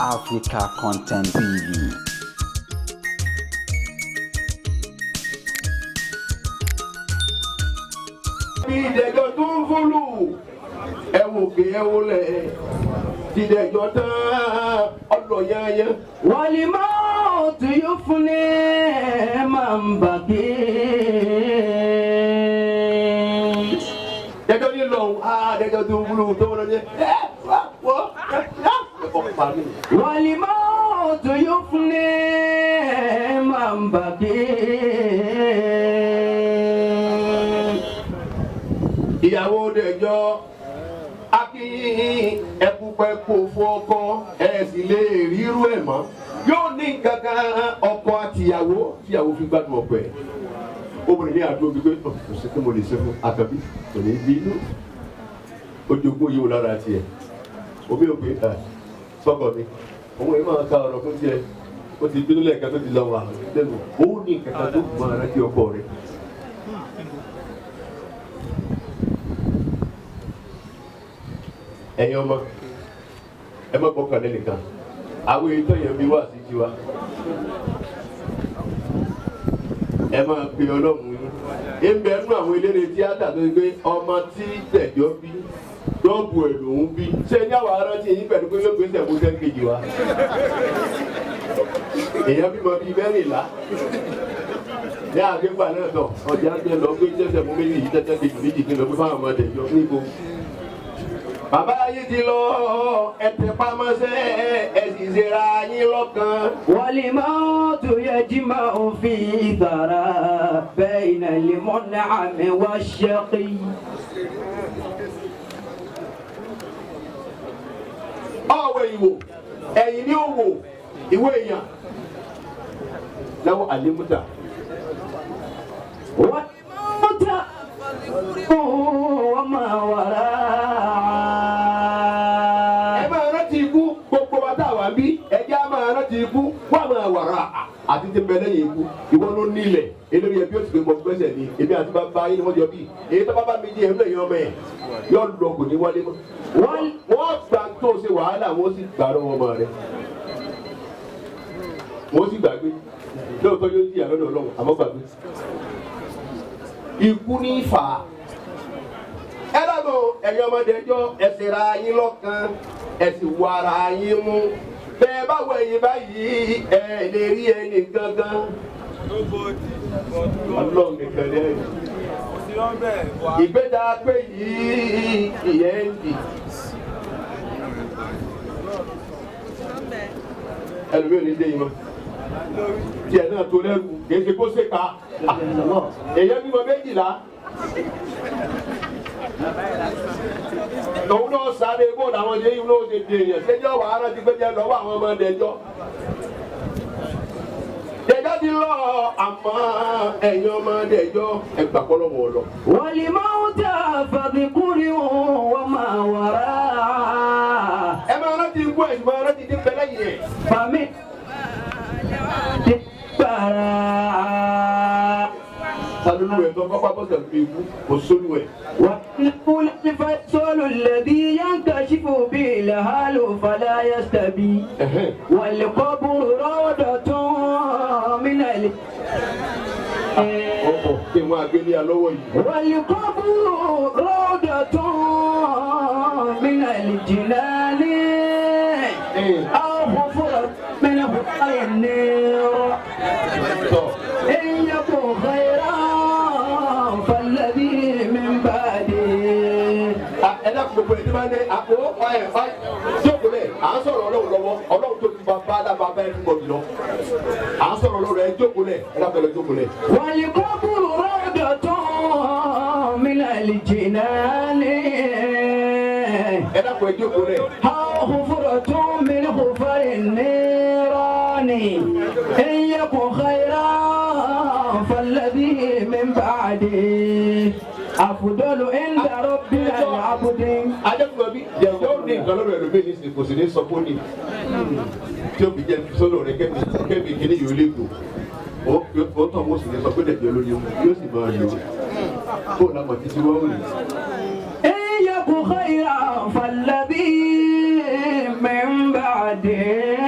Africa Content TV. Bí ìdẹ̀jọ́ tó ń fúlù ẹ wò kí ẹ wò lẹ̀ ìdẹ̀jọ́ tán ọ̀dọ̀ yányán. والموت يفني من بقي. Dẹjọ́ ní lọ́hùn á dẹjọ́ tó ń fúlù tó ń lọ ní ẹ wá wọ́ ẹ ọ̀ parí. والموت يفني من بقي. Ìyàwó dẹjọ́ akínyìn ẹkúpẹ́ kó fún ọkọ ẹ sì lè rírú ẹ̀ mọ́ yóò ní nǹkan kan ọkọ àtìyàwó tíyàwó fi gbádùn ọkọ ẹ̀ obìnrin ní àdúró gbígbé kò sí pé mo lè ṣe fún àkàbí kò ní bínú ojogún yìí wò lára tiẹ̀ omi ò pé ẹ sọkọ mi òun yìí máa ka ọ̀rọ̀ fún tiẹ̀ ó ti bínú lẹ́ẹ̀kan tó ti lọ wà lẹ́nu ó ní nǹkan kan tó gbọ́n ara tí ọkọ rẹ̀. Ẹ̀yin ọmọ ẹ má gbọ́kàn lẹ́nìkan àwọn èyí tó yẹn bí wá sí tiwa ẹ máa pe ọlọ́run yín ń bẹ nú àwọn eléré tíátà tó ń gbé ọmọ tí tẹ̀jọ́ bí dọ́ọ̀bù ẹ̀ lòún bí ṣé ní àwọn arántí yín pẹ̀lú pé yóò gbé sẹ̀mú sẹ́ńkejì wa èèyàn bímọ bíi 14 ní àgbégbà náà tọ̀ ọjà ń lọ gbé sẹ̀mú méjì yìí tẹ́tẹ́ kejì méjì kí n lọ gbé fáwọn ọmọdé jọ níbo. Bàbá yìí ti lọ ẹtẹ pamọ́sẹ́ ẹ sì ṣera yín lọ́kàn. والموت يجمع في ثرى بين المنعم والشقي. Ọ̀wẹ̀ ìwò ẹ̀yìn ní òwò ìwé èèyàn lọ́wọ́ àlémútà. والموت وما Ẹ وراء. máa rántí ikú gbogbo wa tá a wà ń bí ẹjẹ́ á máa rántí ikú wọ́n á máa wàrà àti ti bẹ lẹ́yìn ikú ìwọ ló nílẹ̀ elórí ẹbí ó sì pé mo gbẹ́sẹ̀ ni èmi àti bàbá yín ni wọ́n jọ bí èyí tó bàbá mi jí ẹ̀mí lẹ́yìn ọmọ ẹ̀ yọ lọ kò ní wálé mọ́ wọ́n gbà tó ṣe wàhálà wọ́n sì gbà lọ́wọ́ ọmọ rẹ̀ wọ́n sì gbàgbé lóòótọ́ yóò jìyà lọ́dọ̀ Ọlọ́run àmọ́ gbàgbé ikú ní fà á ẹ lọ́dọ̀ ẹ̀yin ọmọdé ẹjọ́ ẹ sì ra yín lọ́kàn ẹ sì wọ ara yín mú bẹ́ẹ̀ bá wọ ẹ̀yìn báyìí ẹ lè rí ẹnì gangan Ọlọ́run nìkan lẹ́yìn ìgbéga pé yìí ìyẹn ń dì ẹlòmíràn ní dé yìí mọ́ tiẹ̀ náà tó lẹ́rù kì í ṣe kó ṣèkà èyàn bímọ 12 tòun náà sáré bó làwọn ṣe yìí ló ṣe dè èèyàn ṣẹjọ́ wàhálà ti gbẹ́jẹ́ lọ́wọ́ àwọn ọmọ ẹ̀dẹ́jọ́ dẹjọ́ ti lọ àmọ́ ẹ̀yin ọmọ ẹ̀dẹ́jọ́ ẹgbà kọ́lọ́wọ́ lọ. والموت فاذكره وما وراء. Ẹ máa rántí ikú ẹ̀ máa rántí ti bẹ lẹ́yìn ẹ̀. فمن تبرع. Sálúlù ẹ̀ tó kọ́kọ́ bọ́sẹ̀ fi ikú kò sólù ẹ̀. ويقول الفصل الذي ينكشف به الحال فلا يستبي والقبر روضة من ال Ọkọ̀ kí wọ́n agbélé alọ́wọ́ yìí. والقبر روضة من الجنان أو حفرة من حفر النير. Tọ́ إن يكن خيرا فالذي من بعده. Ẹ dákun gbogbo ẹni máa ń dé àpò ẹ ẹ jókòó lẹ̀ à ń sọ̀rọ̀ Ọlọ́run lọ́wọ́ Ọlọ́run tó ti bàbá alábàbá ẹni bọ̀ jùlọ à ń sọ̀rọ̀ Ọlọ́run ẹ jókòó lẹ̀ ẹ dákun ẹ lọ jókòó lẹ̀. والقبر روضة من الجنان Ẹ dákun ẹ jókòó lẹ̀. أو حفرة من حفر النيران إن يكن خيرا فالذي من بعده أفضل عند رب العبد. Adékùnrin bí yóò ní nǹkan lọ́dọ̀ ẹlòmíì ní sìn kò sì ní sọ fún ni tí ó fi jẹ́ sọ́dọ̀ rẹ kẹ́mi kẹ́mi kìíní yóò lè gò ó tọ̀ wọ́n sì ní sọ pé dẹ̀jẹ̀ lórí yóò sì máa lò ó kó o lámọ̀ títí wọ́n rí. إن يك خيرا فالذي من بعده.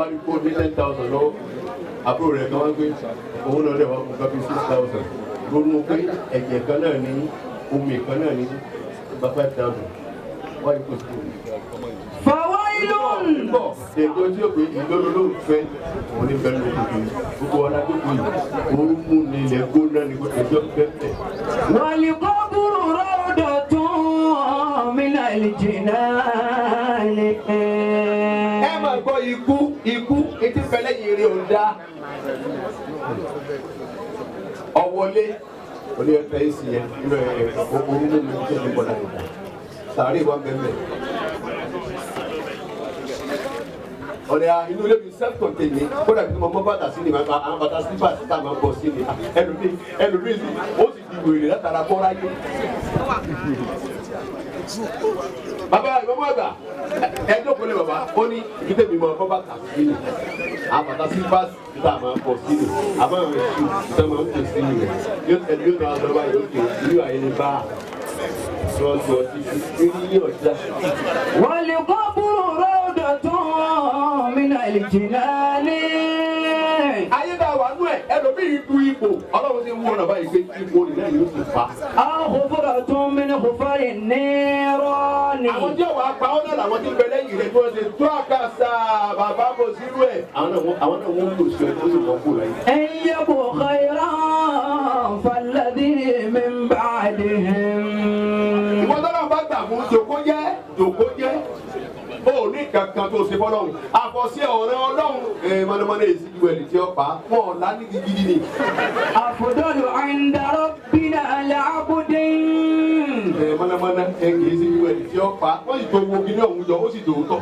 Bá ní kó ní 10,000 lọ́wọ́, àbúrò rẹ̀ kan wá gbé òun náà lè wá kó kábí 6,000. Ronú pé ẹ̀jẹ̀ kan náà ní, omi kan náà ní, gba 5,000 wáyé kò sí òun. فويل Bọ̀ èdè tí ó pé ìlónú ló ń fẹ́ òun ní bẹ́ẹ̀ ló kù gbogbo ọ̀la tó kù yìí, òun mú ní ilẹ̀ gbóná ní ẹjọ́ bẹ́ẹ̀. والقبر روضة من الجنان. Ẹ máa gbọ́ ikú, ikú etí fẹlẹ́ yìí rí òun dá ọwọlé oní ẹfẹ èsì yẹn nínú ẹ òun mú mi tó ní bọ́lá nìkan sàárè wa bẹ́ẹ̀. Ọ̀rẹ́ a inú ilé mi self contained ni, kódà bí mo mọ bàtà sí ni, màá bá àwọn bàtà slippers tá a máa bọ̀ sí ni. Ẹlòmíì, ẹlòmíì sì ó sì di wèrè látara bọ́ra yé. Bàbá ìmọ̀mọ́ àgbà, ẹ jókòó lé bàbá, ó ní ibi tẹ̀mí mọ kọ́ bàtà sí ni, àwọn bàtà slippers tá a máa bọ̀ sí ni, àmọ́ àwọn èso tá a máa ń tò sí ni rẹ̀ yóò ẹni yóò náà lọ́wọ́ yóò ké irú àyè ni bá a lọ́ọ́ tó ọtí sí ní ọ̀dà. والقبر روضة من الجنان. Ayé bá wà nú ẹ, ẹlòmíì du ipò, Ọlọ́run ti wú ọ̀nà báyìí pé ipò nìyẹn yóò sì fa. أو حفرة من حفر النيران. Àwọn tí ọ̀wà pa ọ́ náà làwọn tí ń bẹ lẹ́yìn rẹ̀ tí wọ́n ṣe tó àkàsà bàbá kò sírú ẹ̀. Àwọn náà wọ́n, àwọn náà wọ́n ń lò sí ẹ tó sì wọ́n kú láyé. إن يك خيرا فالذي من بعدهم. Ìwọ tọ́lá bá gbà fún, jòkó jẹ́, jòkó jẹ́, ó ní kankan tó ṣe fọlọ́run àfọ̀sí ọ̀rẹ́ Ọlọ́run ẹ̀ mọ̀nàmọ́ná èsì ju ẹ̀lì tí ó pa wọn ọ̀la ní gidigidi ni. أفضل عند ربنا لعبد. Ẹ̀ mọ̀nàmọ́ná ẹ̀ kì í sí ju ẹ̀lì tí ó pa wọ́n sì tó wo kíní ọ̀hún jọ, ó sì tòótọ́.